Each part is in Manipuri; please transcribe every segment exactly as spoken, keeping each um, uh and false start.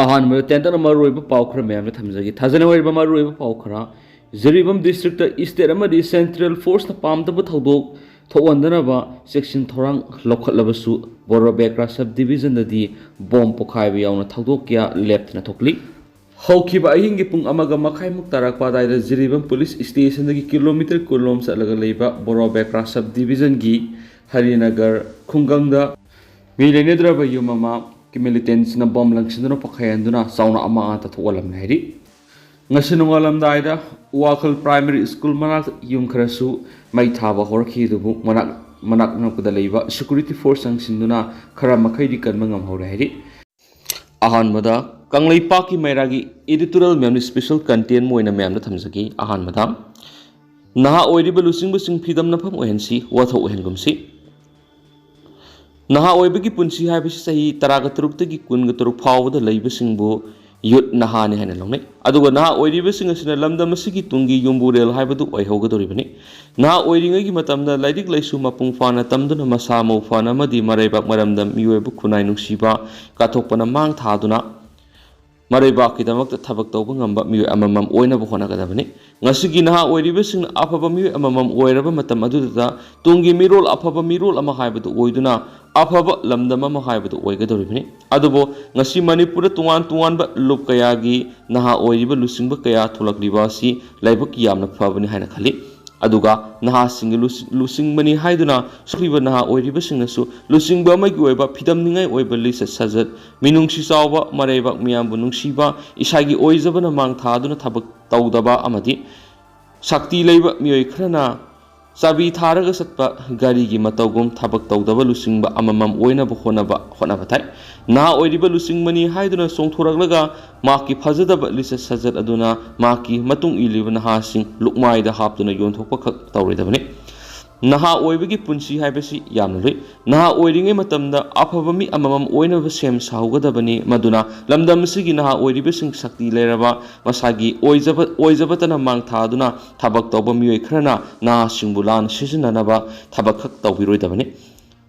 ꯑꯍꯥꯟꯕꯗ ꯇꯦꯟꯇꯛꯅ ꯃꯔꯨꯑꯣꯏꯕ ꯄꯥꯎ ꯈꯔ ꯃꯌꯥꯝꯗ ꯊꯝꯖꯒꯦ꯫ ꯊꯥꯖꯅꯤꯡꯉꯥꯏ ꯑꯣꯏꯔꯤꯕ ꯃꯔꯨꯑꯣꯏꯕ ꯄꯥꯎ ꯈꯔ: ꯖꯤꯔꯤꯕꯥꯝ ꯗꯤꯁꯇ꯭ꯔꯤꯛꯇ ꯏꯁꯇꯦꯠ ꯑꯃꯗꯤ ꯁꯦꯟꯇ꯭ꯔꯦꯜ ꯐꯣꯔꯁꯅ ꯄꯥꯝꯗꯕ ꯊꯧꯗꯣꯛ ꯊꯣꯛꯍꯟꯗꯅꯕ ꯆꯦꯛꯁꯤꯟ ꯊꯧꯔꯥꯡ ꯂꯧꯈꯠꯂꯕꯁꯨ, ꯕꯣꯔꯣꯕꯦꯀ꯭ꯔꯥ ꯁꯕ ꯗꯤꯕꯤꯖꯟꯗꯗꯤ ꯕꯣꯝ ꯄꯣꯈꯥꯏꯕ ꯌꯥꯎꯅ ꯊꯧꯗꯣꯛ ꯀꯌꯥ ꯂꯦꯞꯇꯅ ꯊꯣꯛꯂꯤ꯫ ꯍꯧꯈꯤꯕ ꯑꯍꯤꯡꯒꯤ ꯄꯨꯡ ꯑꯃꯒ ꯃꯈꯥꯏꯃꯨꯛ ꯇꯥꯔꯛꯄ ꯑꯗꯨꯋꯥꯏꯗ ꯖꯤꯔꯤꯕꯥꯝ ꯄꯨꯂꯤꯁ ꯁ꯭ꯇꯦꯁꯟꯗꯒꯤ ꯀꯤꯂꯣꯃꯤꯇꯔ ꯀꯨꯟ ꯂꯣꯝ ꯆꯠꯂꯒ ꯂꯩꯕ ꯕꯣꯔꯣꯕꯦꯀ꯭ꯔꯥ ꯁꯕ ꯗꯤꯕꯤꯖꯟꯒꯤ ꯍꯔꯤꯅꯒꯔ ꯈꯨꯡꯒꯪꯗ ꯃꯤ ꯂꯩꯅꯗ꯭ꯔꯕ ꯌꯨꯝ ꯑꯃ ꯃꯤꯂꯤꯇꯦꯟꯁꯅ ꯕꯣꯝ ꯂꯪꯁꯤꯟꯗꯨꯅ ꯄꯣꯈꯥꯏꯍꯟꯗꯨꯅ ꯆꯥꯎꯅ ꯑꯃꯥꯡ ꯑꯇꯥ ꯊꯣꯛꯍꯜꯂꯝꯂꯦ ꯍꯥꯏꯔꯤ꯫ ꯉꯁꯤ ꯅꯣꯡꯉꯥꯜꯂꯝꯗꯥꯏꯗ ꯋꯥꯈꯜ ꯄ꯭ꯔꯥꯏꯃꯔꯤ ꯁ꯭ꯀꯨꯜ ꯃꯅꯥꯛꯇ ꯌꯨꯝ ꯈꯔꯁꯨ ꯃꯩ ꯊꯥꯕ ꯍꯧꯔꯛꯈꯤ, ꯑꯗꯨꯕꯨ ꯃꯅꯥꯛ ꯃꯅꯥꯛ ꯅꯛꯄꯗ ꯂꯩꯕ ꯁꯦꯀ꯭ꯌꯨꯔꯤꯇꯤ ꯐꯣꯔꯁ ꯆꯪꯁꯤꯟꯗꯨꯅ ꯈꯔ ꯃꯈꯩꯗꯤ ꯀꯟꯕ ꯉꯝꯍꯧꯔꯦ ꯍꯥꯏꯔꯤ꯫ ꯑꯍꯥꯟꯕꯗ ꯀꯪꯂꯩꯄꯥꯛꯀꯤ ꯃꯩꯔꯥꯒꯤ editorial ꯃꯌꯥꯝꯅ special content ꯑꯃ ꯑꯣꯏꯅ ꯃꯌꯥꯝꯗ ꯊꯝꯖꯒꯦ꯫ ꯑꯍꯥꯟꯕꯗ, ꯅꯍꯥ ꯑꯣꯏꯔꯤꯕ ꯂꯨꯆꯤꯡꯕꯁꯤꯡ ꯐꯤꯗꯝꯅꯐꯝ ꯑꯣꯏꯍꯟꯁꯤ, ꯋꯥꯊꯣꯛ ꯑꯣꯏꯍꯟꯒꯨꯝꯁꯤ꯫ ꯅꯍꯥ ꯑꯣꯏꯕꯒꯤ ꯄꯨꯟꯁꯤ ꯍꯥꯏꯕꯁꯤ ꯆꯍꯤ ꯇꯔꯥꯒ ꯇꯔꯨꯛꯇꯒꯤ ꯀꯨꯟꯒ ꯇꯔꯨꯛ ꯐꯥꯎꯕꯗ ꯂꯩꯕꯁꯤꯡꯕꯨ ꯌꯨꯠ, ꯅꯍꯥꯅꯤ ꯍꯥꯏꯅ ꯂꯧꯅꯩ꯫ ꯑꯗꯨꯒ ꯅꯍꯥ ꯑꯣꯏꯔꯤꯕꯁꯤꯡ ꯑꯁꯤꯅ ꯂꯝꯗꯝ ꯑꯁꯤꯒꯤ ꯇꯨꯡꯒꯤ ꯌꯨꯝꯕꯨꯔꯦꯜ ꯍꯥꯏꯕꯗꯨ ꯑꯣꯏꯍꯧꯒꯗꯧꯔꯤꯕꯅꯤ꯫ ꯅꯍꯥ ꯑꯣꯏꯔꯤꯉꯩꯒꯤ ꯃꯇꯝꯗ ꯂꯥꯏꯔꯤꯛ ꯂꯥꯏꯁꯨ ꯃꯄꯨꯡ ꯐꯥꯅ ꯇꯝꯗꯨꯅ ꯃꯁꯥ ꯃꯎ ꯐꯅ ꯑꯃꯗꯤ ꯃꯔꯩꯕꯥꯛ ꯃꯔꯝꯗꯝ ꯃꯤꯑꯣꯏꯕ ꯈꯨꯟꯅꯥꯏ ꯅꯨꯡꯁꯤꯕ ꯀꯠꯊꯣꯛꯄꯅ ꯃꯥꯡ ꯊꯥꯗꯨꯅ ꯃꯔꯩꯕꯥꯛꯀꯤꯗꯃꯛꯇ ꯊꯕꯛ ꯇꯧꯕ ꯉꯝꯕ ꯃꯤꯑꯣꯏ ꯑꯃꯃꯝ ꯑꯣꯏꯅꯕ ꯍꯣꯠꯅꯒꯗꯕꯅꯤ꯫ ꯉꯁꯤꯒꯤ ꯅꯍꯥ ꯑꯣꯏꯔꯤꯕꯁꯤꯡꯅ ꯑꯐꯕ ꯃꯤꯑꯣꯏ ꯑꯃꯃꯝ ꯑꯣꯏꯔꯕ ꯃꯇꯝ ꯑꯗꯨꯗ ꯇꯨꯡꯒꯤ ꯃꯤꯔꯣꯜ, ꯑꯐꯕ ꯃꯤꯔꯣꯜ ꯑꯃ ꯍꯥꯏꯕꯗꯨ ꯑꯣꯏꯗꯨꯅ ꯑꯐꯕ ꯂꯝꯗꯝ ꯑꯃ ꯍꯥꯏꯕꯗꯨ ꯑꯣꯏꯒꯗꯧꯔꯤꯕꯅꯤ꯫ ꯑꯗꯨꯕꯨ ꯉꯁꯤ ꯃꯅꯤꯄꯨꯔꯗ ꯇꯣꯉꯥꯟ ꯇꯣꯉꯥꯟꯕ ꯂꯨꯞ ꯀꯌꯥꯒꯤ ꯅꯍꯥ ꯑꯣꯏꯔꯤꯕ ꯂꯨꯆꯤꯡꯕ ꯀꯌꯥ ꯊꯣꯛꯂꯛꯂꯤꯕ ꯑꯁꯤ ꯂꯥꯏꯕꯛꯀꯤ ꯌꯥꯝꯅ ꯐꯕꯅꯤ ꯍꯥꯏꯅ ꯈꯜꯂꯤ꯫ ꯑꯗꯨꯒ ꯅꯍꯥꯁꯤꯡꯒꯤ ꯂꯨꯆꯤꯡꯕꯅꯤ ꯍꯥꯏꯗꯨꯅ ꯁꯣꯛꯂꯤꯕ ꯅꯍꯥ ꯑꯣꯏꯔꯤꯕꯁꯤꯡꯅꯁꯨ ꯂꯨꯆꯤꯡꯕ ꯑꯃꯒꯤ ꯑꯣꯏꯕ ꯐꯤꯗꯝꯅꯤꯡꯉꯥꯏ ꯑꯣꯏꯕ ꯂꯤꯆꯠ ꯁꯥꯖꯠ, ꯃꯤꯅꯨꯡꯁꯤ ꯆꯥꯎꯕ, ꯃꯔꯩꯕꯥꯛ ꯃꯤꯌꯥꯝꯕꯨ ꯅꯨꯡꯁꯤꯕ, ꯏꯁꯥꯒꯤ ꯑꯣꯏꯖꯕꯅ ꯃꯥꯡ ꯊꯥꯗꯨꯅ ꯊꯕꯛ ꯇꯧꯗꯕ ꯑꯃꯗꯤ ꯁꯛꯇꯤ ꯂꯩꯕ ꯃꯤꯑꯣꯏ ꯈꯔꯅ ꯆꯥꯕꯤ ꯊꯥꯔꯒ ꯆꯠꯄ ꯒꯥꯔꯤꯒꯤ ꯃꯇꯧꯒꯨꯝ ꯊꯕꯛ ꯇꯧꯗꯕ ꯂꯨꯆꯤꯡꯕ ꯑꯃꯃꯝ ꯑꯣꯏꯅꯕ ꯍꯣꯠꯅꯕ ꯍꯣꯠꯅꯕ ꯊꯥꯏ꯫ ꯅꯍꯥ ꯑꯣꯏꯔꯤꯕ ꯂꯨꯆꯤꯡꯕꯅꯤ ꯍꯥꯏꯗꯨꯅ ꯆꯣꯡꯊꯣꯔꯛꯂꯒ ꯃꯍꯥꯛꯀꯤ ꯐꯖꯗꯕ ꯂꯤꯆꯠ ꯁꯥꯖꯠ ꯑꯗꯨꯅ ꯃꯍꯥꯛꯀꯤ ꯃꯇꯨꯡ ꯏꯜꯂꯤꯕ ꯅꯍꯥꯁꯤꯡ ꯂꯨꯛꯃꯥꯏꯗ ꯍꯥꯞꯇꯨꯅ ꯌꯣꯟꯊꯣꯛꯄ ꯈꯛ ꯇꯧꯔꯣꯏꯗꯕꯅꯤ꯫ ꯅꯍꯥ ꯑꯣꯏꯕꯒꯤ ꯄꯨꯟꯁꯤ ꯍꯥꯏꯕꯁꯤ ꯌꯥꯝꯅ ꯂꯨꯏ꯫ ꯅꯍꯥ ꯑꯣꯏꯔꯤꯉꯩ ꯃꯇꯝꯗ ꯑꯐꯕ ꯃꯤ ꯑꯃꯃꯝ ꯑꯣꯏꯅꯕ ꯁꯦꯝ ꯁꯥꯍꯧꯒꯗꯕꯅꯤ꯫ ꯃꯗꯨꯅ ꯂꯝꯗꯝ ꯑꯁꯤꯒꯤ ꯅꯍꯥ ꯑꯣꯏꯔꯤꯕꯁꯤꯡ ꯁꯛꯇꯤ ꯂꯩꯔꯕ, ꯃꯁꯥꯒꯤ ꯑꯣꯏꯖꯕ ꯑꯣꯏꯖꯕꯇꯅ ꯃꯥꯡ ꯊꯥꯗꯨꯅ ꯊꯕꯛ ꯇꯧꯕ ꯃꯤꯑꯣꯏ ꯈꯔꯅ ꯅꯍꯥꯁꯤꯡꯕꯨ ꯂꯥꯟꯅ ꯁꯤꯖꯤꯟꯅꯅꯕ ꯊꯕꯛ ꯈꯛ ꯇꯧꯕꯤꯔꯣꯏꯗꯕꯅꯤ꯫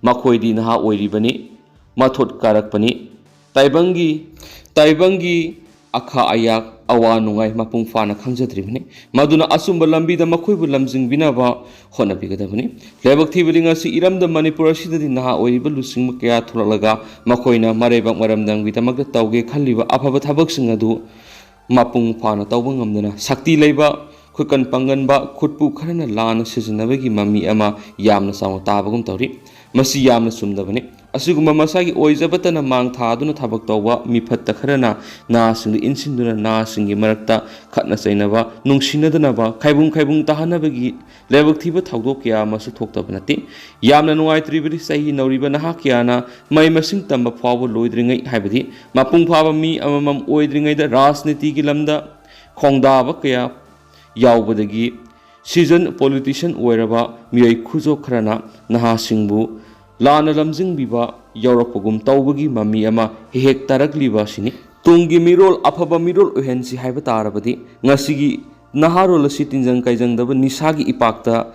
ꯃꯈꯣꯏꯗꯤ ꯅꯍꯥ ꯑꯣꯏꯔꯤꯕꯅꯤ, ꯃꯊꯣꯠ ꯀꯥꯔꯛꯄꯅꯤ꯫ ꯇꯥꯏꯕꯪꯒꯤ ꯇꯥꯏꯕꯪꯒꯤ ꯑꯈꯥ ꯑꯌꯥꯛ, ꯑꯋꯥ ꯅꯨꯡꯉꯥꯏ ꯃꯄꯨꯡ ꯐꯥꯅ ꯈꯪꯖꯗ꯭ꯔꯤꯕꯅꯤ꯫ ꯃꯗꯨꯅ ꯑꯆꯨꯝꯕ ꯂꯝꯕꯤꯗ ꯃꯈꯣꯏꯕꯨ ꯂꯝꯖꯤꯡꯕꯤꯅꯕ ꯍꯣꯠꯅꯕꯤꯒꯗꯕꯅꯤ꯫ ꯂꯥꯏꯕꯛ ꯊꯤꯕꯗꯤ, ꯉꯁꯤ ꯏꯔꯝꯗꯝ ꯃꯅꯤꯄꯨꯔ ꯑꯁꯤꯗꯗꯤ ꯅꯍꯥ ꯑꯣꯏꯔꯤꯕ ꯂꯨꯆꯤꯡꯕ ꯀꯌꯥ ꯊꯣꯛꯂꯛꯂꯒ ꯃꯈꯣꯏꯅ ꯃꯔꯩꯕꯥꯛ ꯃꯔꯝꯗꯝꯒꯤꯗꯃꯛꯇ ꯇꯧꯒꯦ ꯈꯜꯂꯤꯕ ꯑꯐꯕ ꯊꯕꯛꯁꯤꯡ ꯑꯗꯨ ꯃꯄꯨꯡ ꯐꯥꯅ ꯇꯧꯕ ꯉꯝꯗꯅ, ꯁꯛꯇꯤ ꯂꯩꯕ, ꯈꯨꯠꯀꯟ ꯄꯥꯡꯒꯟꯕ ꯈꯨꯠꯄꯨ ꯈꯔꯅ ꯂꯥꯟꯅ ꯁꯤꯖꯤꯟꯅꯕꯒꯤ ꯃꯃꯤ ꯑꯃ ꯌꯥꯝꯅ ꯆꯥꯎꯅ ꯇꯥꯕꯒꯨꯝ ꯇꯧꯔꯤ꯫ ꯃꯁꯤ ꯌꯥꯝꯅ ꯆꯨꯝꯗꯕꯅꯤ꯫ ꯑꯁꯤꯒꯨꯝꯕ ꯃꯁꯥꯒꯤ ꯑꯣꯏꯖꯕꯇꯅ ꯃꯥꯡ ꯊꯥꯗꯨꯅ ꯊꯕꯛ ꯇꯧꯕ ꯃꯤꯐꯠꯇ ꯈꯔꯅ ꯅꯍꯥꯁꯤꯡꯗ ꯏꯟꯁꯤꯟꯗꯨꯅ ꯅꯍꯥꯁꯤꯡꯒꯤ ꯃꯔꯛꯇ ꯈꯠꯅ ꯆꯩꯅꯕ, ꯅꯨꯡꯁꯤꯅꯗꯅꯕ, ꯈꯥꯏꯕꯨꯡ ꯈꯥꯏꯕꯨꯡ ꯇꯥꯍꯟꯅꯕꯒꯤ ꯂꯥꯏꯕꯛ ꯊꯤꯕ ꯊꯧꯗꯣꯛ ꯀꯌꯥ ꯑꯃꯁꯨ ꯊꯣꯛꯇꯕ ꯅꯠꯇꯦ꯫ ꯌꯥꯝꯅ ꯅꯨꯡꯉꯥꯏꯇ꯭ꯔꯤꯕꯗꯤ, ꯆꯍꯤ ꯅꯧꯔꯤꯕ ꯅꯍꯥ ꯀꯌꯥꯅ ꯃꯍꯩ ꯃꯁꯤꯡ ꯇꯝꯕ ꯐꯥꯎꯕ ꯂꯣꯏꯗ꯭ꯔꯤꯉꯩ, ꯍꯥꯏꯕꯗꯤ ꯃꯄꯨꯡ ꯐꯥꯕ ꯃꯤ ꯑꯃꯃꯝ ꯑꯣꯏꯗ꯭ꯔꯤꯉꯩꯗ ꯔꯥꯖꯅꯤꯇꯤꯒꯤ ꯂꯝꯗ ꯈꯣꯡꯗꯥꯕ ꯀꯌꯥ ꯌꯥꯎꯕꯗꯒꯤ ꯁꯤꯖꯟ ꯄꯣꯂꯤꯇꯤꯁꯤꯌꯟ ꯑꯣꯏꯔꯕ ꯃꯤꯑꯣꯏ ꯈꯨꯖꯣ ꯈꯔꯅ ꯅꯍꯥꯁꯤꯡꯕꯨ ꯂꯥꯟꯅ ꯂꯝꯖꯤꯡꯕꯤꯕ ꯌꯥꯎꯔꯛꯄꯒꯨꯝ ꯇꯧꯕꯒꯤ ꯃꯃꯤ ꯑꯃ ꯍꯦꯛ ꯍꯦꯛ ꯇꯥꯔꯛꯂꯤꯕ ꯑꯁꯤꯅꯤ꯫ ꯇꯨꯡꯒꯤ ꯃꯤꯔꯣꯜ, ꯑꯐꯕ ꯃꯤꯔꯣꯜ ꯑꯣꯏꯍꯟꯁꯤ ꯍꯥꯏꯕ ꯇꯥꯔꯕꯗꯤ, ꯉꯁꯤꯒꯤ ꯅꯍꯥꯔꯣꯜ ꯑꯁꯤ ꯇꯤꯟꯖꯪ ꯀꯥꯏꯖꯪꯗꯕ ꯅꯤꯁꯥꯒꯤ ꯏꯄꯥꯛꯇ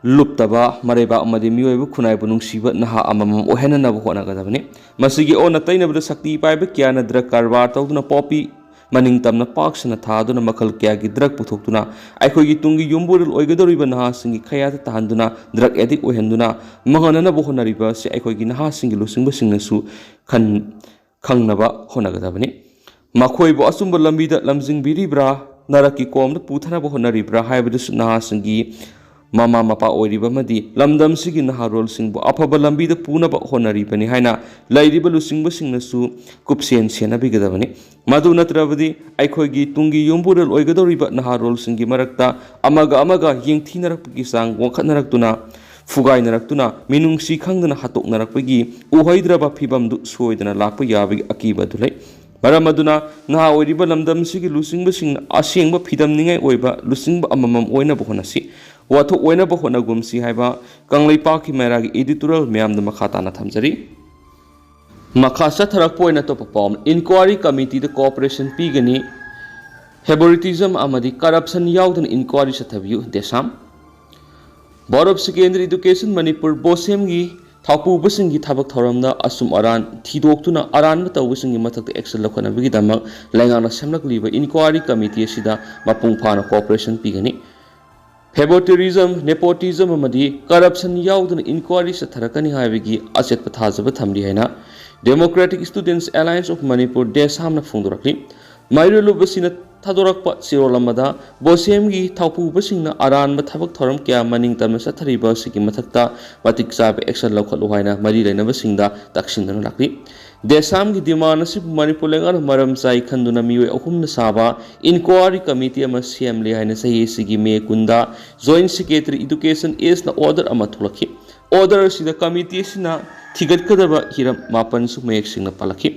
ꯂꯨꯞꯇꯕ, ꯃꯔꯩꯕꯥꯛ ꯑꯃꯗꯤ ꯃꯤꯑꯣꯏꯕ ꯈꯨꯟꯅꯥꯏꯕꯨ ꯅꯨꯡꯁꯤꯕ ꯅꯍꯥ ꯑꯃꯃꯝ ꯑꯣꯏꯍꯟꯅꯅꯕ ꯍꯣꯠꯅꯒꯗꯕꯅꯤ꯫ ꯃꯁꯤꯒꯤ ꯑꯣꯟꯅ ꯇꯩꯅꯕꯗ, ꯁꯛꯇꯤ ꯄꯥꯏꯕ ꯀꯌꯥꯅ ꯗ꯭ꯔꯒ ꯀꯔꯕꯥꯔ ꯇꯧꯗꯨꯅ ꯄꯣꯄꯤ ꯃꯅꯤꯡ ꯇꯝꯅ ꯄꯥꯛ ꯁꯟꯅ ꯊꯥꯗꯨꯅ ꯃꯈꯜ ꯀꯌꯥꯒꯤ ꯗ꯭ꯔꯒ ꯄꯨꯊꯣꯛꯇꯨꯅ ꯑꯩꯈꯣꯏꯒꯤ ꯇꯨꯡꯒꯤ ꯌꯨꯝꯕꯨꯔꯦꯜ ꯑꯣꯏꯒꯗꯧꯔꯤꯕ ꯅꯍꯥꯁꯤꯡꯒꯤ ꯈꯌꯥꯗ ꯇꯥꯍꯟꯗꯨꯅ ꯗ꯭ꯔꯒ ꯑꯦꯗꯤꯛ ꯑꯣꯏꯍꯟꯗꯨꯅ ꯃꯥꯡꯍꯟꯅꯅꯕ ꯍꯣꯠꯅꯔꯤꯕ ꯑꯁꯤ ꯑꯩꯈꯣꯏꯒꯤ ꯅꯍꯥꯁꯤꯡꯒꯤ ꯂꯨꯆꯤꯡꯕꯁꯤꯡꯅꯁꯨ ꯈꯟ-, ꯈꯪꯅꯕ ꯍꯣꯠꯅꯒꯗꯕꯅꯤ꯫ ꯃꯈꯣꯏꯕꯨ ꯑꯆꯨꯝꯕ ꯂꯝꯕꯤꯗ ꯂꯝꯖꯤꯡꯕꯤꯔꯤꯕ꯭ꯔꯥ, ꯅꯔꯛꯀꯤ ꯀꯣꯝꯗ ꯄꯨꯊꯅꯕ ꯍꯣꯠꯅꯔꯤꯕ꯭ꯔꯥ ꯍꯥꯏꯕꯗꯨꯁꯨ ꯅꯍꯥꯁꯤꯡꯒꯤ ꯃꯃꯥ ꯃꯄꯥ ꯑꯣꯏꯔꯤꯕ ꯑꯃꯗꯤ ꯂꯝꯗꯝꯁꯤꯒꯤ ꯅꯍꯥꯔꯣꯜꯁꯤꯡꯕꯨ ꯑꯐꯕ ꯂꯝꯕꯤꯗ ꯄꯨꯅꯕ ꯍꯣꯠꯅꯔꯤꯕꯅꯤ ꯍꯥꯏꯅ ꯂꯩꯔꯤꯕ ꯂꯨꯆꯤꯡꯕꯁꯤꯡꯅꯁꯨ ꯀꯨꯞꯁꯦꯟ ꯁꯦꯟꯅꯕꯤꯒꯗꯕꯅꯤ꯫ ꯃꯗꯨ ꯅꯠꯇ꯭ꯔꯕꯗꯤ ꯑꯩꯈꯣꯏꯒꯤ ꯇꯨꯡꯒꯤ ꯌꯨꯝꯕꯨꯔꯦꯜ ꯑꯣꯏꯒꯗꯧꯔꯤꯕ ꯅꯍꯥꯔꯣꯜꯁꯤꯡꯒꯤ ꯃꯔꯛꯇ ꯑꯃꯒ ꯑꯃꯒ ꯌꯦꯡꯊꯤꯅꯔꯛꯄꯒꯤ ꯆꯥꯡ ꯋꯥꯡꯈꯠꯅꯔꯛꯇꯨꯅ, ꯐꯨꯒꯥꯏꯅꯔꯛꯇꯨꯅ, ꯃꯤꯅꯨꯡꯁꯤ ꯈꯪꯗꯅ ꯍꯥꯠꯇꯣꯛꯅꯔꯛꯄꯒꯤ ꯎꯍꯩꯗ꯭ꯔꯕ ꯐꯤꯕꯝꯗꯨ ꯁꯣꯏꯗꯅ ꯂꯥꯛꯄ ꯌꯥꯕꯒꯤ ꯑꯀꯤꯕ ꯑꯗꯨ ꯂꯩ꯫ ꯃꯔꯝ ꯑꯗꯨꯅ ꯅꯍꯥ ꯑꯣꯏꯔꯤꯕ ꯂꯝꯗꯝꯁꯤꯒꯤ ꯂꯨꯆꯤꯡꯕꯁꯤꯡꯅ ꯑꯁꯦꯡꯕ ꯐꯤꯗꯝꯅꯤꯡꯉꯥꯏ ꯑꯣꯏꯕ ꯂꯨꯆꯤꯡꯕ ꯑꯃꯃꯝ ꯑꯣꯏꯅꯕ ꯍꯣꯠꯅꯁꯤ, ꯋꯥꯊꯣꯛ ꯑꯣꯏꯅꯕ ꯍꯣꯠꯅꯒꯨꯝꯁꯤ ꯍꯥꯏꯕ ꯀꯪꯂꯩꯄꯥꯛꯀꯤ ꯃꯩꯔꯥꯒꯤ editorial ꯃꯌꯥꯝꯗ ꯃꯈꯥ ꯇꯥꯅ ꯊꯝꯖꯔꯤ꯫ ꯃꯈꯥ ꯆꯠꯊꯔꯛꯄ ꯑꯣꯏꯅ ꯑꯇꯣꯞꯄ ꯄꯥꯎ ꯑꯃ, ꯏꯟꯀ꯭ꯋꯥꯔꯤ ꯀꯃꯤꯇꯤꯗ ꯀꯣꯑꯣꯄꯔꯦꯁꯟ ꯄꯤꯒꯅꯤ, ꯐꯦꯕꯣꯔꯤꯇꯤꯖꯝ ꯑꯃꯗꯤ ꯀꯔꯞꯁꯟ ꯌꯥꯎꯗꯅ ꯏꯟꯀ꯭ꯋꯥꯔꯤ ꯆꯠꯊꯕꯤꯌꯨ, ꯗꯦꯁꯥꯝ꯫ Board of Secondary Education Manipur, ꯕꯣꯁꯦꯝꯒꯤ ꯊꯧꯄꯨꯕꯁꯤꯡꯒꯤ ꯊꯕꯛ ꯊꯧꯔꯝꯗ ꯑꯆꯨꯝ ꯑꯔꯥꯟ ꯊꯤꯗꯣꯛꯇꯨꯅ ꯑꯔꯥꯟꯕ ꯇꯧꯕꯁꯤꯡꯒꯤ ꯃꯊꯛꯇ action ꯂꯧꯈꯠꯅꯕꯒꯤꯗꯃꯛ ꯂꯩꯉꯥꯛꯅ ꯁꯦꯝꯂꯛꯂꯤꯕ inquiry committee ꯑꯁꯤꯗ ꯃꯄꯨꯡ ꯐꯥꯅ cooperation ꯄꯤꯒꯅꯤ꯫ Favoritism, nepotism ꯑꯃꯗꯤ corruption ꯌꯥꯎꯗꯅ inquiry ꯆꯠꯊꯔꯛꯀꯅꯤ ꯍꯥꯏꯕꯒꯤ ꯑꯆꯦꯠꯄ ꯊꯥꯖꯕ ꯊꯝꯂꯤ ꯍꯥꯏꯅ Democratic Students Alliance of Manipur, DESAM ꯅ ꯐꯣꯡꯗꯣꯔꯛꯂꯤ꯫ ꯃꯍꯩꯔꯣꯏ ꯂꯨꯞ ꯑꯁꯤꯅ ꯊꯥꯗꯣꯔꯛꯄ ꯆꯦꯔꯣꯜ ꯑꯃꯗ BOSEM ꯒꯤ ꯊꯧꯄꯨꯕꯁꯤꯡꯅ ꯑꯔꯥꯟꯕ ꯊꯕꯛ ꯊꯧꯔꯝ ꯀꯌꯥ ꯃꯅꯤꯡ ꯇꯝꯅ ꯆꯠꯊꯔꯤꯕ ꯑꯁꯤꯒꯤ ꯃꯊꯛꯇ ꯃꯇꯤꯛ ꯆꯥꯕ action ꯂꯧꯈꯠꯂꯨ ꯍꯥꯏꯅ ꯃꯔꯤ ꯂꯩꯅꯕꯁꯤꯡꯗ ꯇꯛꯁꯤꯟꯗꯨꯅ ꯂꯥꯛꯂꯤ꯫ DESAM ꯒꯤ demand ꯑꯁꯤꯕꯨ ꯃꯅꯤꯄꯨꯔ ꯂꯩꯉꯥꯛꯅ ꯃꯔꯝ ꯆꯥꯏ ꯈꯟꯗꯨꯅ ꯃꯤꯑꯣꯏ ꯑꯍꯨꯝꯅ ꯁꯥꯕ inquiry committee ꯑꯃ ꯁꯦꯝꯂꯦ ꯍꯥꯏꯅ ꯆꯍꯤ ꯑꯁꯤꯒꯤ ꯃꯦ ꯀꯨꯟꯗ Joint Secretary Education S ꯅ order ꯑꯃ ꯊꯣꯛꯂꯛꯈꯤ꯫ Order ꯑꯁꯤꯗ committee ꯑꯁꯤꯅ ꯊꯤꯒꯠꯀꯗꯕ ꯍꯤꯔꯝ ꯃꯥꯄꯟꯁꯨ ꯃꯌꯦꯛ ꯁꯦꯡꯅ ꯄꯜꯂꯛꯈꯤ꯫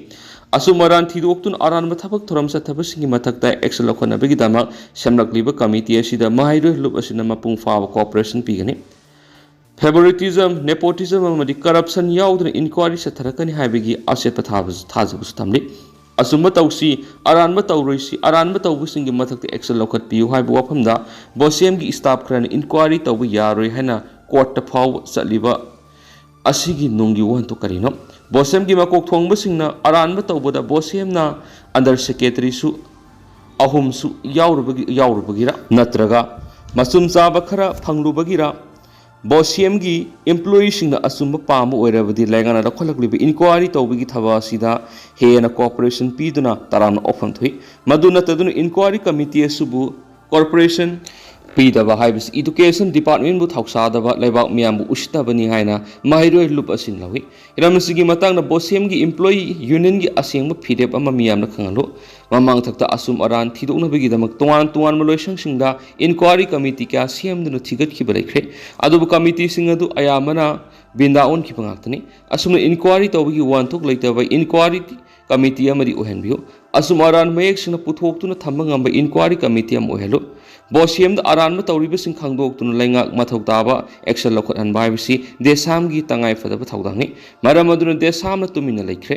ꯑꯆꯨꯝ ꯑꯔꯥꯟ ꯊꯤꯗꯣꯛꯇꯨꯅ ꯑꯔꯥꯟꯕ ꯊꯕꯛ ꯊꯧꯔꯝ ꯆꯠꯊꯕꯁꯤꯡꯒꯤ ꯃꯊꯛꯇ action ꯂꯧꯈꯠꯅꯕꯒꯤꯗꯃꯛ ꯁꯦꯝꯂꯛꯂꯤꯕ committee ꯑꯁꯤꯗ ꯃꯍꯩꯔꯣꯏ ꯂꯨꯞ ꯑꯁꯤꯅ ꯃꯄꯨꯡ ꯐꯥꯕ cooperation ꯄꯤꯒꯅꯤ꯫ Favoritism, nepotism ꯑꯃꯗꯤ corruption ꯌꯥꯎꯗꯅ inquiry ꯆꯠꯊꯔꯛꯀꯅꯤ ꯍꯥꯏꯕꯒꯤ ꯑꯆꯦꯠꯄ ꯊꯥꯕꯁꯨ, ꯊꯥꯖꯕꯁꯨ ꯊꯝꯂꯤ꯫ ꯑꯆꯨꯝꯕ ꯇꯧꯁꯤ, ꯑꯔꯥꯟꯕ ꯇꯧꯔꯣꯏꯁꯤ, ꯑꯔꯥꯟꯕ ꯇꯧꯕꯁꯤꯡꯒꯤ ꯃꯊꯛꯇ action ꯂꯧꯈꯠꯄꯤꯌꯨ ꯍꯥꯏꯕ ꯋꯥꯐꯝꯗ BOSEM ꯒꯤ staff ꯈꯔꯅ inquiry ꯇꯧꯕ ꯌꯥꯔꯣꯏ ꯍꯥꯏꯅ court ꯇ ꯐꯥꯎꯕ ꯆꯠꯂꯤꯕ ꯑꯁꯤꯒꯤ ꯅꯨꯡꯒꯤ ꯋꯥꯍꯟꯊꯣꯛ ꯀꯔꯤꯅꯣ? BOSEM ꯒꯤ ꯃꯀꯣꯛ ꯊꯣꯡꯕꯁꯤꯡꯅ ꯑꯔꯥꯟꯕ ꯇꯧꯕꯗ BOSEM ꯅ under secretary ꯁꯨ ꯑꯍꯨꯝꯁꯨ ꯌꯥꯎꯔꯨꯕꯒꯤ, ꯌꯥꯎꯔꯨꯕꯒꯤꯔ? ꯅꯠꯇ꯭ꯔꯒ ꯃꯆꯨꯝ ꯆꯥꯕ ꯈꯔ ꯐꯪꯂꯨꯕꯒꯤꯔ? BOSEM ꯒꯤ employee ꯁꯤꯡꯅ ꯑꯆꯨꯝꯕ ꯄꯥꯝꯕ ꯑꯣꯏꯔꯕꯗꯤ ꯂꯩꯉꯥꯛꯅ ꯂꯧꯈꯠꯂꯛꯂꯤꯕ inquiry ꯇꯧꯕꯒꯤ ꯊꯕꯛ ꯑꯁꯤꯗ ꯍꯦꯟꯅ cooperation ꯄꯤꯗꯨꯅ ꯇꯔꯥꯝꯅ ꯑꯣꯛꯐꯝ ꯊꯣꯛꯏ꯫ ꯃꯗꯨ ꯅꯠꯇꯗꯨꯅ inquiry committee ꯑꯁꯤꯕꯨ cooperation ꯄꯤꯗꯕ ꯍꯥꯏꯕꯁꯤ education department ꯕꯨ ꯊꯧꯁꯥꯗꯕ, ꯂꯩꯕꯥꯛ ꯃꯤꯌꯥꯝꯕꯨ ꯎꯁꯤꯠꯇꯕꯅꯤ ꯍꯥꯏꯅ ꯃꯍꯩꯔꯣꯏ ꯂꯨꯞ ꯑꯁꯤꯅ ꯂꯧꯏ꯫ ꯍꯤꯔꯝ ꯑꯁꯤꯒꯤ ꯃꯇꯥꯡꯗ BOSEM ꯒꯤ employee union ꯒꯤ ꯑꯁꯦꯡꯕ ꯐꯤꯔꯦꯞ ꯑꯃ ꯃꯤꯌꯥꯝꯅ ꯈꯪꯍꯜꯂꯨ꯫ ꯃꯃꯥꯡꯊꯛꯇ ꯑꯆꯨꯝ ꯑꯔꯥꯟ ꯊꯤꯗꯣꯛꯅꯕꯒꯤꯗꯃꯛ ꯇꯣꯉꯥꯟ ꯇꯣꯉꯥꯟꯕ ꯂꯣꯏꯁꯪꯁꯤꯡꯗ inquiry committee ꯀꯌꯥ ꯁꯦꯝꯗꯨꯅ ꯊꯤꯒꯠꯈꯤꯕ ꯂꯩꯈ꯭ꯔꯦ꯫ ꯑꯗꯨꯕꯨ committee ꯁꯤꯡ ꯑꯗꯨ ꯑꯌꯥꯝꯕꯅ ꯕꯤꯟꯗꯥ ꯑꯣꯟꯈꯤꯕ ꯉꯥꯛꯇꯅꯤ꯫ ꯑꯁꯨꯝꯅ inquiry ꯇꯧꯕꯒꯤ ꯋꯥꯍꯟꯊꯣꯛ ꯂꯩꯇꯕ inquiry committee ꯑꯃꯗꯤ ꯑꯣꯏꯍꯟꯕꯤꯌꯨ꯫ ꯑꯆꯨꯝ ꯑꯔꯥꯟ ꯃꯌꯦꯛ ꯁꯦꯡꯅ ꯄꯨꯊꯣꯛꯇꯨꯅ ꯊꯝꯕ ꯉꯝꯕ inquiry committee ꯑꯃ ꯑꯣꯏꯍꯜꯂꯨ꯫ BOSEM ꯗ ꯑꯔꯥꯟꯕ ꯇꯧꯔꯤꯕꯁꯤꯡ ꯈꯪꯗꯣꯛꯇꯨꯅ ꯂꯩꯉꯥꯛ ꯃꯊꯧ ꯇꯥꯕ action ꯂꯧꯈꯠꯍꯟꯕ ꯍꯥꯏꯕꯁꯤ DESAM ꯒꯤ ꯇꯉꯥꯏ ꯐꯗꯕ ꯊꯧꯗꯥꯡꯅꯤ꯫ ꯃꯔꯝ ꯑꯗꯨꯅ DESAM ꯅ ꯇꯨꯃꯤꯟꯅ ꯂꯩꯈ꯭ꯔꯦ꯫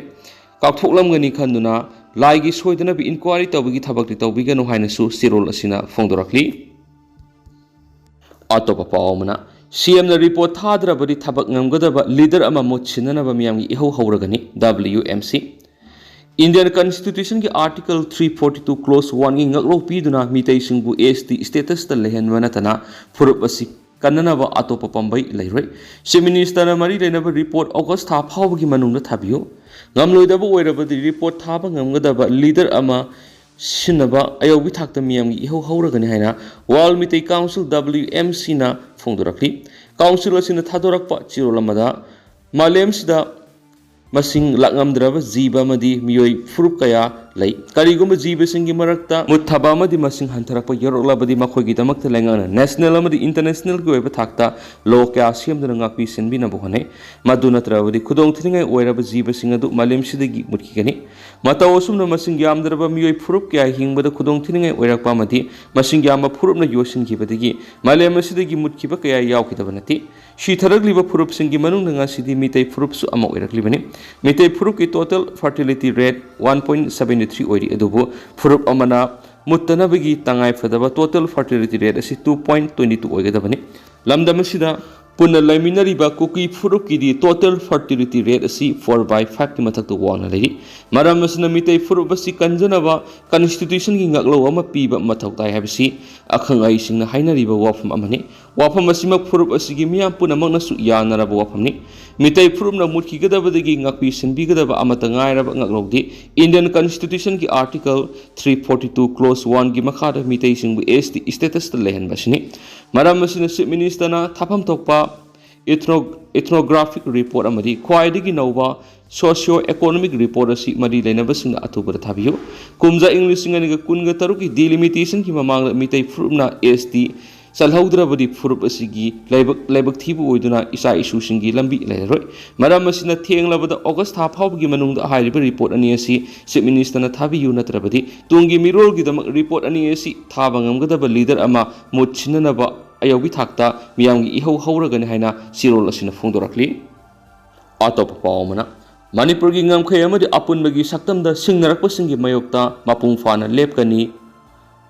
ꯀꯥꯎꯊꯣꯛꯂꯝꯒꯅꯤ ꯈꯟꯗꯨꯅ ꯂꯥꯏꯒꯤ ꯁꯣꯏꯗꯅꯕ inquiry ꯇꯧꯕꯒꯤ ꯊꯕꯛꯇꯤ ꯇꯧꯕꯤꯒꯅꯨ ꯍꯥꯏꯅꯁꯨ ꯆꯦꯔꯣꯜ ꯑꯁꯤꯅ ꯐꯣꯡꯗꯣꯔꯛꯂꯤ꯫ ꯑꯇꯣꯞꯄ ꯄꯥꯎ ꯑꯃꯅ, ꯁꯤ ꯑꯦꯝꯅ ꯔꯤꯄꯣꯔꯠ ꯊꯥꯗ꯭ꯔꯕꯗꯤ ꯊꯕꯛ ꯉꯝꯒꯗꯕ ꯂꯤꯗꯔ ꯑꯃ ꯃꯍꯨꯠ ꯁꯤꯟꯅꯅꯕ ꯃꯤꯌꯥꯝꯒꯤ ꯏꯍꯧ ꯍꯧꯔꯒꯅꯤ, ꯗꯕ꯭ꯂꯤꯌꯨ ꯑꯦꯝ ꯁꯤ꯫ ꯏꯟꯗꯤꯌꯟ ꯀꯟꯁꯇꯤꯇ꯭ꯌꯨꯁꯟꯒꯤ article three forty two clause ꯋꯥꯟꯒꯤ ꯉꯥꯛꯂꯧ ꯄꯤꯗꯨꯅ ꯃꯤꯇꯩꯁꯤꯡꯕꯨ ꯑꯦꯁ ꯇꯤ ꯁ꯭ꯇꯦꯇꯁꯇ ꯂꯩꯍꯟꯕ ꯅꯠꯇꯅ ꯐꯨꯔꯨꯞ ꯑꯁꯤ ꯀꯟꯅꯅꯕ ꯑꯇꯣꯞꯄ ꯄꯥꯝꯕꯩ ꯂꯩꯔꯣꯏ꯫ ꯆꯤꯐ ꯃꯤꯅꯤꯁꯇꯔꯅ ꯃꯔꯤ ꯂꯩꯅꯕ ꯔꯤꯄꯣꯔꯠ ꯑꯣꯒꯁ ꯊꯥ ꯐꯥꯎꯕꯒꯤ ꯃꯅꯨꯡꯗ ꯊꯥꯕꯤꯌꯨ꯫ ꯉꯝꯂꯣꯏꯗꯕ ꯑꯣꯏꯔꯕꯗꯤ ꯔꯤꯄꯣꯔꯠ ꯊꯥꯕ ꯉꯝꯒꯗꯕ ꯂꯤꯗꯔ ꯑꯃ ꯁꯤꯟꯅꯕ ꯑꯌꯧꯕꯤ ꯊꯥꯛꯇ ꯃꯤꯌꯥꯝꯒꯤ ꯏꯍꯧ ꯍꯧꯔꯒꯅꯤ ꯍꯥꯏꯅ ꯋꯥꯔꯜ ꯃꯤꯇꯩ ꯀꯥꯎꯟꯁꯤꯜ, ꯗꯕ꯭ꯂꯤꯌꯨ ꯑꯦꯝ ꯁꯤꯅ ꯐꯣꯡꯗꯣꯔꯛꯂꯤ꯫ ꯀꯥꯎꯟꯁꯤꯜ ꯑꯁꯤꯅ ꯊꯥꯗꯣꯔꯛꯄ ꯆꯦꯔꯣꯜ ꯑꯃꯗ ꯃꯥꯂꯦꯝꯁꯤꯗ ꯃꯁꯤꯡ ꯂꯥꯛꯉꯝꯗ꯭ꯔꯕ ꯖꯤꯕ ꯑꯃꯗꯤ ꯃꯤꯑꯣꯏ ꯐꯨꯔꯨꯞ ꯀꯌꯥ ꯂꯩ꯫ ꯀꯔꯤꯒꯨꯝꯕ ꯖꯤꯕꯁꯤꯡꯒꯤ ꯃꯔꯛꯇ ꯃꯨꯠꯊꯕ ꯑꯃꯗꯤ ꯃꯁꯤꯡ ꯍꯟꯊꯔꯛꯄ ꯌꯥꯎꯔꯛꯂꯕꯗꯤ ꯃꯈꯣꯏꯒꯤꯗꯃꯛꯇ ꯂꯩꯉꯥꯛꯅ ꯅꯦꯁꯅꯦꯜ ꯑꯃꯗꯤ ꯏꯟꯇꯔꯅꯦꯁꯅꯦꯜꯒꯤ ꯑꯣꯏꯕ ꯊꯥꯛꯇ ꯂꯣ ꯀꯌꯥ ꯁꯦꯝꯗꯨꯅ ꯉꯥꯛꯄꯤ ꯁꯦꯟꯕꯤꯅꯕ ꯍꯣꯠꯅꯩ꯫ ꯃꯗꯨ ꯅꯠꯇ꯭ꯔꯕꯗꯤ ꯈꯨꯗꯣꯡꯊꯤꯅꯤꯡꯉꯥꯏ ꯑꯣꯏꯔꯕ ꯖꯤꯕꯁꯤꯡ ꯑꯗꯨ ꯃꯥꯂꯦꯝꯁꯤꯗꯒꯤ ꯃꯨꯠꯈꯤꯒꯅꯤ꯫ ꯃꯇꯧ ꯑꯁꯨꯝꯅ ꯃꯁꯤꯡ ꯌꯥꯝꯗ꯭ꯔꯕ ꯃꯤꯑꯣꯏ ꯐꯨꯔꯨꯞ ꯀꯌꯥ ꯍꯤꯡꯕꯗ ꯈꯨꯗꯣꯡꯊꯤꯅꯤꯡꯉꯥꯏ ꯑꯣꯏꯔꯛꯄ ꯑꯃꯗꯤ ꯃꯁꯤꯡ ꯌꯥꯝꯕ ꯐꯨꯔꯨꯞꯅ ꯌꯣꯠꯁꯤꯟꯈꯤꯕꯗꯒꯤ ꯃꯥꯂꯦꯝ ꯑꯁꯤꯗꯒꯤ ꯃꯨꯠꯈꯤꯕ ꯀꯌꯥ ꯌꯥꯎꯈꯤꯗꯕ ꯅꯠꯇꯦ꯫ ꯁꯤꯊꯔꯛꯂꯤꯕ ꯐꯨꯔꯨꯞꯁꯤꯡꯒꯤ ꯃꯅꯨꯡꯗ ꯉꯁꯤꯗꯤ ꯃꯤꯇꯩ ꯐꯨꯔꯨꯞꯁꯨ ꯑꯃ ꯑꯣꯏꯔꯛꯂꯤꯕꯅꯤ꯫ ꯃꯤꯇꯩ ꯐꯨꯔꯨꯞꯀꯤ total fertility rate one point seven three ꯑꯣꯏꯔꯤ, ꯑꯗꯨꯕꯨ ꯐꯨꯔꯨꯞ ꯑꯃꯅ ꯃꯨꯠꯇꯅꯕꯒꯤ ꯇꯉꯥꯏ ꯐꯗꯕ total fertility rate ꯑꯁꯤ two point twenty two ꯑꯣꯏꯒꯗꯕꯅꯤ꯫ ꯂꯝꯗꯝ ꯑꯁꯤꯗ ꯄꯨꯟꯅ ꯂꯩꯃꯤꯟꯅꯔꯤꯕ ꯀꯨꯀꯤ ꯐꯨꯔꯨꯞꯀꯤꯗꯤ total fertility rate ꯑꯁꯤ four by fiveꯀꯤ ꯃꯊꯛꯇ ꯋꯥꯡꯅ ꯂꯩꯔꯤ꯫ ꯃꯔꯝ ꯑꯁꯤꯅ ꯃꯤꯇꯩ ꯐꯨꯔꯨꯞ ꯑꯁꯤ ꯀꯟꯖꯅꯕ ꯀꯟꯁꯇꯤꯇ꯭ꯌꯨꯁꯟꯒꯤ ꯉꯥꯛꯂꯧ ꯑꯃ ꯄꯤꯕ ꯃꯊꯧ ꯇꯥꯏ ꯍꯥꯏꯕꯁꯤ ꯑꯈꯪ ꯑꯍꯩꯁꯤꯡꯅ ꯍꯥꯏꯅꯔꯤꯕ ꯋꯥꯐꯝ ꯑꯃꯅꯤ꯫ ꯋꯥꯐꯝ ꯑꯁꯤꯃꯛ ꯐꯨꯔꯨꯞ ꯑꯁꯤꯒꯤ ꯃꯤꯌꯥꯝ ꯄꯨꯝꯅꯃꯛꯅꯁꯨ ꯌꯥꯅꯔꯕ ꯋꯥꯐꯝꯅꯤ꯫ ꯃꯤꯇꯩ ꯐꯨꯔꯨꯞꯅ ꯃꯨꯠꯈꯤꯒꯗꯕꯗꯒꯤ ꯉꯥꯛꯄꯤ ꯁꯦꯟꯕꯤꯒꯗꯕ ꯑꯃꯠꯇ ꯉꯥꯏꯔꯕ ꯉꯥꯛꯂꯧꯗꯤ ꯏꯟꯗꯤꯌꯟ ꯀꯟꯁꯇꯤꯇ꯭ꯌꯨꯁꯟꯒꯤ article three forty two clause oneꯒꯤ ꯃꯈꯥꯗ ꯃꯤꯇꯩꯁꯤꯡꯕꯨ ꯑꯦꯁ ꯇꯤ statusꯇ ꯂꯩꯍꯟꯕ ꯑꯁꯤꯅꯤ꯫ ꯃꯔꯝ ꯑꯁꯤꯅ ꯆꯤꯐ ꯃꯤꯅꯤꯁꯇꯔꯅ ꯊꯥꯐꯝ ꯊꯣꯛꯄ ethno-, ethnographic report ꯑꯃꯗꯤ ꯈ꯭ꯋꯥꯏꯗꯒꯤ ꯅꯧꯕ socio economic report ꯑꯁꯤ ꯃꯔꯤ ꯂꯩꯅꯕꯁꯤꯡꯅ ꯑꯊꯨꯕꯗ ꯊꯥꯕꯤꯌꯨ꯫ ꯀꯨꯝꯖꯥ ꯏꯪ ꯂꯤꯁꯤꯡ ꯑꯅꯤꯒ ꯀꯨꯟꯒ ꯇꯔꯨꯛꯀꯤ delimitation ꯒꯤ ꯃꯃꯥꯡꯗ ꯃꯤꯇꯩ ꯐꯨꯔꯨꯞꯅ ꯑꯦꯁ ꯇꯤ ꯆꯜꯍꯧꯗ꯭ꯔꯕꯗꯤ ꯐꯨꯔꯨꯞ ꯑꯁꯤꯒꯤ ꯂꯥꯏꯕꯛ, ꯂꯥꯏꯕꯛ ꯊꯤꯕ ꯑꯣꯏꯗꯨꯅ ꯏꯆꯥ ꯏꯁꯨꯁꯤꯡꯒꯤ ꯂꯝꯕꯤ ꯂꯩꯔꯔꯣꯏ꯫ ꯃꯔꯝ ꯑꯁꯤꯅ ꯊꯦꯡꯂꯕꯗ ꯑꯣꯒꯁ ꯊꯥ ꯐꯥꯎꯕꯒꯤ ꯃꯅꯨꯡꯗ ꯍꯥꯏꯔꯤꯕ ꯔꯤꯄꯣꯔꯠ ꯑꯅꯤ ꯑꯁꯤ ꯆꯤꯐ ꯃꯤꯅꯤꯁꯇꯔꯅ ꯊꯥꯕꯤꯌꯨ, ꯅꯠꯇ꯭ꯔꯕꯗꯤ ꯇꯨꯡꯒꯤ ꯃꯤꯔꯣꯜꯒꯤꯗꯃꯛ ꯔꯤꯄꯣꯔꯠ ꯑꯅꯤ ꯑꯁꯤ ꯊꯥꯕ ꯉꯝꯒꯗꯕ ꯂꯤꯗꯔ ꯑꯃ ꯃꯨꯠ ꯁꯤꯟꯅꯅꯕ ꯑꯌꯧꯕꯤ ꯊꯥꯛꯇ ꯃꯤꯌꯥꯝꯒꯤ ꯏꯍꯧ ꯍꯧꯔꯒꯅꯤ ꯍꯥꯏꯅ ꯆꯦꯔꯣꯜ ꯑꯁꯤꯅ ꯐꯣꯡꯗꯣꯔꯛꯂꯤ꯫ ꯑꯇꯣꯞꯄ ꯄꯥꯎ ꯑꯃꯅ, ꯃꯅꯤꯄꯨꯔꯒꯤ ꯉꯝꯈꯩ ꯑꯃꯗꯤ ꯑꯄꯨꯟꯕꯒꯤ ꯁꯛꯇꯝꯗ ꯁꯤꯡꯅꯔꯛꯄꯁꯤꯡꯒꯤ ꯃꯥꯌꯣꯛꯇ ꯃꯄꯨꯡ ꯐꯥꯅ ꯂꯦꯞꯀꯅꯤ,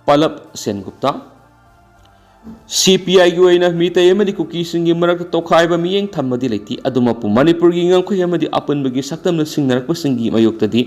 ꯄꯂꯕ ꯁꯦꯟꯒꯨꯞꯇ꯫ ꯁꯤ ꯄꯤ ꯑꯥꯏꯒꯤ ꯑꯣꯏꯅ ꯃꯤꯇꯩ ꯑꯃꯗꯤ ꯀꯨꯀꯤꯁꯤꯡꯒꯤ ꯃꯔꯛꯇ ꯇꯣꯈꯥꯏꯕ ꯃꯤꯠꯌꯦꯡ ꯊꯝꯕꯗꯤ ꯂꯩꯇꯦ꯫ ꯑꯗꯨꯃꯛꯄꯨ ꯃꯅꯤꯄꯨꯔꯒꯤ ꯉꯝꯈꯩ ꯑꯃꯗꯤ ꯑꯄꯨꯟꯕꯒꯤ ꯁꯛꯇꯝꯅ ꯁꯤꯡꯅꯔꯛꯄꯁꯤꯡꯒꯤ ꯃꯥꯌꯣꯛꯇꯗꯤ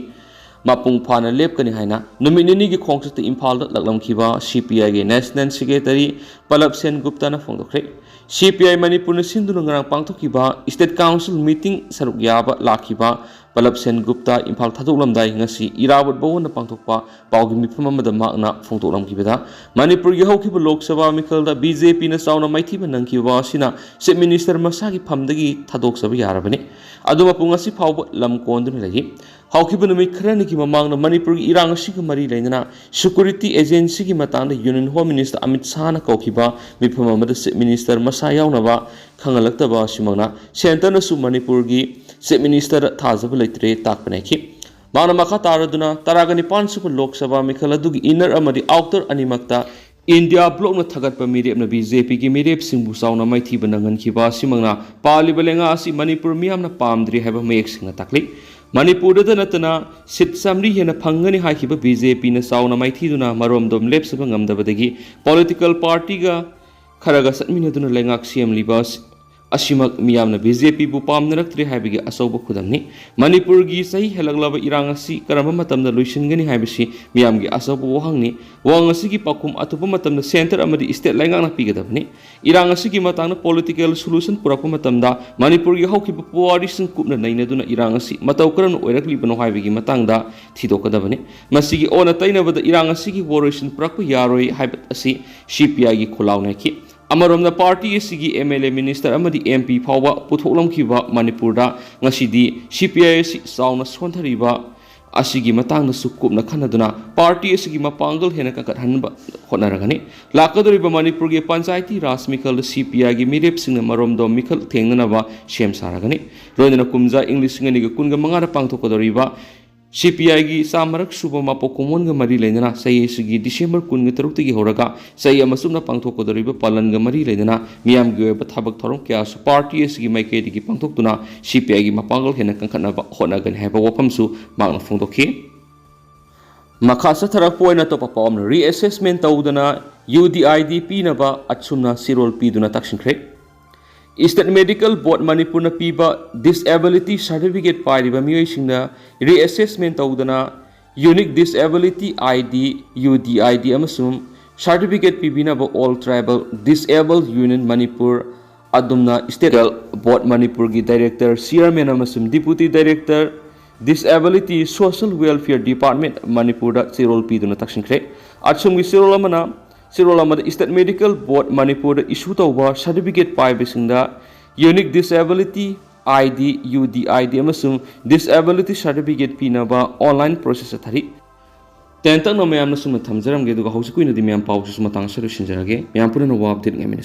ꯃꯄꯨꯡ ꯐꯥꯅ ꯂꯦꯞꯀꯅꯤ ꯍꯥꯏꯅ ꯅꯨꯃꯤꯠ ꯅꯤꯅꯤꯒꯤ ꯈꯣꯡꯆꯠꯇ ꯏꯝꯐꯥꯜꯗ ꯂꯥꯛꯂꯝꯈꯤꯕ ꯁꯤ ꯄꯤ ꯑꯥꯏꯒꯤ National Secretary ꯄꯂꯕ ꯁꯦꯟꯒꯨꯞꯇꯅ ꯐꯣꯡꯗꯣꯛꯈ꯭ꯔꯦ꯫ ꯁꯤ ꯄꯤ ꯑꯥꯏ ꯃꯅꯤꯄꯨꯔꯅ ꯁꯤꯟꯗꯨꯅ ꯉꯔꯥꯡ ꯄꯥꯡꯊꯣꯛꯈꯤꯕ State Council meeting ꯁꯔꯨꯛ ꯌꯥꯕ ꯂꯥꯛꯈꯤꯕ ꯄꯂꯕ ꯁꯦꯟꯒꯨꯞꯇ ꯏꯝꯐꯥꯜ ꯊꯥꯗꯣꯛꯂꯝꯗꯥꯏ ꯉꯁꯤ ꯏꯔꯥꯕꯣꯠ ꯚꯋꯟꯗ ꯄꯥꯡꯊꯣꯛꯄ ꯄꯥꯎꯒꯤ ꯃꯤꯐꯝ ꯑꯃꯗ ꯃꯍꯥꯛꯅ ꯐꯣꯡꯗꯣꯛꯂꯝꯈꯤꯕꯗ, ꯃꯅꯤꯄꯨꯔꯒꯤ ꯍꯧꯈꯤꯕ ꯂꯣꯛ ꯁꯚꯥ ꯃꯤꯈꯜꯗ ꯕꯤ ꯖꯦ ꯄꯤꯅ ꯆꯥꯎꯅ ꯃꯥꯏꯊꯤꯕ ꯅꯪꯈꯤꯕ ꯑꯁꯤꯅ Chief Minister ꯃꯁꯥꯒꯤ ꯐꯝꯗꯒꯤ ꯊꯥꯗꯣꯛꯆꯕ ꯌꯥꯔꯕꯅꯤ꯫ ꯑꯗꯨ ꯃꯄꯨꯡ ꯉꯁꯤ ꯐꯥꯎꯕ ꯂꯝ ꯀꯣꯟꯗꯨꯅ ꯂꯩꯔꯤ꯫ ꯍꯧꯈꯤꯕ ꯅꯨꯃꯤꯠ ꯈꯔꯅꯤꯒꯤ ꯃꯃꯥꯡꯗ ꯃꯅꯤꯄꯨꯔꯒꯤ ꯏꯔꯥꯡ ꯑꯁꯤꯒ ꯃꯔꯤ ꯂꯩꯅꯅ security agencyꯒꯤ ꯃꯇꯥꯡꯗ Union Home Minister ꯑꯃꯤꯠ ꯁꯥꯍꯅ ꯀꯧꯈꯤꯕ ꯃꯤꯐꯝ ꯑꯃꯗ Chief Minister ꯃꯁꯥ ꯌꯥꯎꯅꯕ ꯈꯪꯍꯜꯂꯛꯇꯕ ꯑꯁꯤꯃꯛꯅ centreꯅꯁꯨ ꯃꯅꯤꯄꯨꯔꯒꯤ Chief Minister ꯊꯥꯖꯕ ꯂꯩꯇ꯭ꯔꯦ ꯇꯥꯛꯄ ꯅꯩꯈꯤ꯫ ꯃꯍꯥꯛꯅ ꯃꯈꯥ ꯇꯥꯔꯗꯨꯅ ꯇꯔꯥꯒ ꯅꯤꯄꯥꯟ ꯁꯨꯕ ꯂꯣꯛ ꯁꯚꯥ ꯃꯤꯈꯜ ꯑꯗꯨꯒꯤ inner ꯑꯃꯗꯤ outer ꯑꯅꯤꯃꯛꯇ India Blocꯅ ꯊꯥꯒꯠꯄ ꯃꯤꯔꯦꯞꯅ ꯕꯤ ꯖꯦ ꯄꯤꯒꯤ ꯃꯤꯔꯦꯞꯁꯤꯡꯕꯨ ꯆꯥꯎꯅ ꯃꯥꯏꯊꯤꯕ ꯅꯪꯍꯟꯈꯤꯕ ꯑꯁꯤꯃꯛꯅ ꯄꯥꯜꯂꯤꯕ ꯂꯩꯉꯥꯛ ꯑꯁꯤ ꯃꯅꯤꯄꯨꯔ ꯃꯤꯌꯥꯝꯅ ꯄꯥꯝꯗ꯭ꯔꯤ ꯍꯥꯏꯕ ꯃꯌꯦꯛ ꯁꯦꯡꯅ ꯇꯥꯛꯂꯤ꯫ ꯃꯅꯤꯄꯨꯔꯗꯇ ꯅꯠꯇꯅ seat ꯆꯥꯃꯔꯤ ꯍꯦꯟꯅ ꯐꯪꯒꯅꯤ ꯍꯥꯏꯈꯤꯕ ꯕꯤ ꯖꯦ ꯄꯤꯅ ꯆꯥꯎꯅ ꯃꯥꯏꯊꯤꯗꯨꯅ ꯃꯔꯣꯝꯗꯣꯝ ꯂꯦꯞꯆꯕ ꯉꯝꯗꯕꯗꯒꯤ political partyꯒ ꯈꯔꯒ ꯆꯠꯃꯤꯟꯅꯗꯨꯅ ꯂꯩꯉꯥꯛ ꯁꯦꯝꯂꯤꯕ ꯑꯁꯤꯃꯛ ꯃꯤꯌꯥꯝꯅ ꯕꯤ ꯖꯦ ꯄꯤꯕꯨ ꯄꯥꯝꯅꯔꯛꯇ꯭ꯔꯦ ꯍꯥꯏꯕꯒꯤ ꯑꯆꯧꯕ ꯈꯨꯗꯝꯅꯤ꯫ ꯃꯅꯤꯄꯨꯔꯒꯤ ꯆꯍꯤ ꯍꯦꯜꯂꯛꯂꯕ ꯏꯔꯥꯡ ꯑꯁꯤ ꯀꯔꯝꯕ ꯃꯇꯝꯗ ꯂꯣꯏꯁꯤꯟꯒꯅꯤ ꯍꯥꯏꯕꯁꯤ ꯃꯤꯌꯥꯝꯒꯤ ꯑꯆꯧꯕ ꯋꯥꯍꯪꯅꯤ꯫ ꯋꯥꯍꯪ ꯑꯁꯤꯒꯤ ꯄꯥꯎꯈꯨꯝ ꯑꯊꯨꯕ ꯃꯇꯝꯗ centre ꯑꯃꯗꯤ state ꯂꯩꯉꯥꯛꯅ ꯄꯤꯒꯗꯕꯅꯤ꯫ ꯏꯔꯥꯡ ꯑꯁꯤꯒꯤ ꯃꯇꯥꯡꯗ political solution ꯄꯨꯔꯛꯄ ꯃꯇꯝꯗ ꯃꯅꯤꯄꯨꯔꯒꯤ ꯍꯧꯈꯤꯕ ꯄꯨꯋꯥꯔꯤꯁꯤꯡ ꯀꯨꯞꯅ ꯅꯩꯅꯗꯨꯅ ꯏꯔꯥꯡ ꯑꯁꯤ ꯃꯇꯧ ꯀꯔꯝꯅ ꯑꯣꯏꯔꯛꯂꯤꯕꯅꯣ ꯍꯥꯏꯕꯒꯤ ꯃꯇꯥꯡꯗ ꯊꯤꯗꯣꯛꯀꯗꯕꯅꯤ꯫ ꯃꯁꯤꯒꯤ ꯑꯣꯟꯅ ꯇꯩꯅꯕꯗ ꯏꯔꯥꯡ ꯑꯁꯤꯒꯤ ꯋꯥꯔꯣꯏꯁꯤꯟ ꯄꯨꯔꯛꯄ ꯌꯥꯔꯣꯏ ꯍꯥꯏꯕ ꯑꯁꯤ ꯁꯤ ꯄꯤ ꯑꯥꯏꯒꯤ ꯈꯣꯜꯂꯥꯎꯅꯈꯤ꯫ ꯑꯃꯔꯣꯝꯗ party ꯑꯁꯤꯒꯤ M L A, minister ꯑꯃꯗꯤ M P ꯐꯥꯎꯕ ꯄꯨꯊꯣꯛꯂꯝꯈꯤꯕ ꯃꯅꯤꯄꯨꯔꯗ ꯉꯁꯤꯗꯤ ꯁꯤ ꯄꯤ ꯑꯥꯏ ꯑꯁꯤ ꯆꯥꯎꯅ ꯁꯣꯟꯊꯔꯤꯕ ꯑꯁꯤꯒꯤ ꯃꯇꯥꯡꯗꯁꯨ ꯀꯨꯞꯅ ꯈꯟꯅꯗꯨꯅ party ꯑꯁꯤꯒꯤ ꯃꯄꯥꯡꯒꯜ ꯍꯦꯟꯅ ꯀꯟꯈꯠꯍꯟꯕ ꯍꯣꯠꯅꯔꯒꯅꯤ꯫ ꯂꯥꯛꯀꯗꯧꯔꯤꯕ ꯃꯅꯤꯄꯨꯔꯒꯤ ꯄꯟꯆꯥꯌꯇꯤ ꯔꯥꯖ ꯃꯤꯈꯜꯗ ꯁꯤ ꯄꯤ ꯑꯥꯏꯒꯤ ꯃꯤꯔꯦꯞꯁꯤꯡꯅ ꯃꯔꯣꯝꯗꯣꯝ ꯃꯤꯈꯜ ꯊꯦꯡꯅꯅꯕ ꯁꯦꯝ ꯁꯥꯔꯒꯅꯤ꯫ ꯂꯣꯏꯅꯅ ꯀꯨꯝꯖꯥ ꯏꯪ ꯂꯤꯁꯤꯡ ꯑꯅꯤꯒ ꯀꯨꯟꯒ ꯃꯉꯥꯗ ꯄꯥꯡꯊꯣꯛꯀꯗꯧꯔꯤꯕ ꯁꯤ ꯄꯤ ꯑꯥꯏꯒꯤ ꯆꯥꯝꯃꯔꯛ ꯁꯨꯕ ꯃꯄꯣꯛ ꯀꯨꯝꯑꯣꯟꯒ ꯃꯔꯤ ꯂꯩꯅꯅ ꯆꯍꯤ ꯑꯁꯤꯒꯤ December ꯀꯨꯟꯒ ꯇꯔꯨꯛꯇꯒꯤ ꯍꯧꯔꯒ ꯆꯍꯤ ꯑꯃ ꯆꯨꯞꯅ ꯄꯥꯡꯊꯣꯛꯀꯗꯧꯔꯤꯕ ꯄꯥꯂꯟꯒ ꯃꯔꯤ ꯂꯩꯅꯅ ꯃꯤꯌꯥꯝꯒꯤ ꯑꯣꯏꯕ ꯊꯕꯛ ꯊꯧꯔꯝ ꯀꯌꯥꯁꯨ party ꯑꯁꯤꯒꯤ ꯃꯥꯏꯀꯩꯗꯒꯤ ꯄꯥꯡꯊꯣꯛꯇꯨꯅ ꯁꯤ ꯄꯤ ꯑꯥꯏꯒꯤ ꯃꯄꯥꯡꯒꯜ ꯍꯦꯟꯅ ꯀꯟꯈꯠꯅꯕ ꯍꯣꯠꯅꯒꯅꯤ ꯍꯥꯏꯕ ꯋꯥꯐꯝꯁꯨ ꯃꯍꯥꯛꯅ ꯐꯣꯡꯗꯣꯛꯈꯤ꯫ ꯃꯈꯥ ꯆꯠꯊꯔꯛꯄ ꯑꯣꯏꯅ ꯑꯇꯣꯞꯄ ꯄꯥꯎ ꯑꯃꯅ, reassessment ꯇꯧꯗꯅ ꯌꯨ ꯗꯤ ꯑꯥꯏ ꯗꯤ ꯄꯤꯅꯕ ꯑꯁꯨꯝꯅ ꯆꯦꯔꯣꯜ ꯄꯤꯗꯨꯅ ꯇꯛꯁꯤꯟꯈ꯭ꯔꯦ꯫ State Medical Board ꯃꯅꯤꯄꯨꯔꯅ ꯄꯤꯕ disability certificate ꯄꯥꯏꯔꯤꯕ ꯃꯤꯑꯣꯏꯁꯤꯡꯅ reassessment ꯇꯧꯗꯅ Unique Disability I D, U D I D, ꯑꯃꯁꯨꯡ certificate ꯄꯤꯕꯤꯅꯕ All Tribal Disabled Union Manipur ꯑꯗꯨꯝꯅ State Board ꯃꯅꯤꯄꯨꯔꯒꯤ Director, Chairman ꯑꯃꯁꯨꯡ Deputy Director, Disability Social Welfare Department ꯃꯅꯤꯄꯨꯔꯗ ꯆꯦꯔꯣꯜ ꯄꯤꯗꯨꯅ ꯇꯛꯁꯤꯟꯈ꯭ꯔꯦ꯫ ꯑꯁꯨꯝꯒꯤ ꯆꯦꯔꯣꯜ ꯑꯃꯅ ꯆꯦꯔꯣꯜ ꯑꯃꯗ State Medical Board ꯃꯅꯤꯄꯨꯔꯗ issue ꯇꯧꯕ certificate ꯄꯥꯏꯕꯁꯤꯡꯗ Unique Disability I D, U D I D, ꯑꯃꯁꯨꯡ Disability Certificate ꯄꯤꯅꯕ online process ꯆꯠꯊꯔꯤ꯫ ꯇꯦꯟꯇꯛꯅ ꯃꯌꯥꯝꯅ ꯁꯨꯝꯅ ꯊꯝꯖꯔꯝꯒꯦ, ꯑꯗꯨꯒ ꯍꯧꯖꯤꯛ ꯑꯣꯏꯅꯗꯤ ꯃꯌꯥꯝ ꯄꯥꯎꯁꯤꯁꯨ ꯃꯇꯥꯡ ꯑꯁꯤꯗ ꯂꯣꯏꯁꯤꯟꯖꯔꯒꯦ꯫ ꯃꯌꯥꯝ ꯄꯨꯟꯅ ꯋꯥ ꯑꯞꯗꯦꯠ ꯉꯥꯏꯃꯤꯟꯅꯁꯤ꯫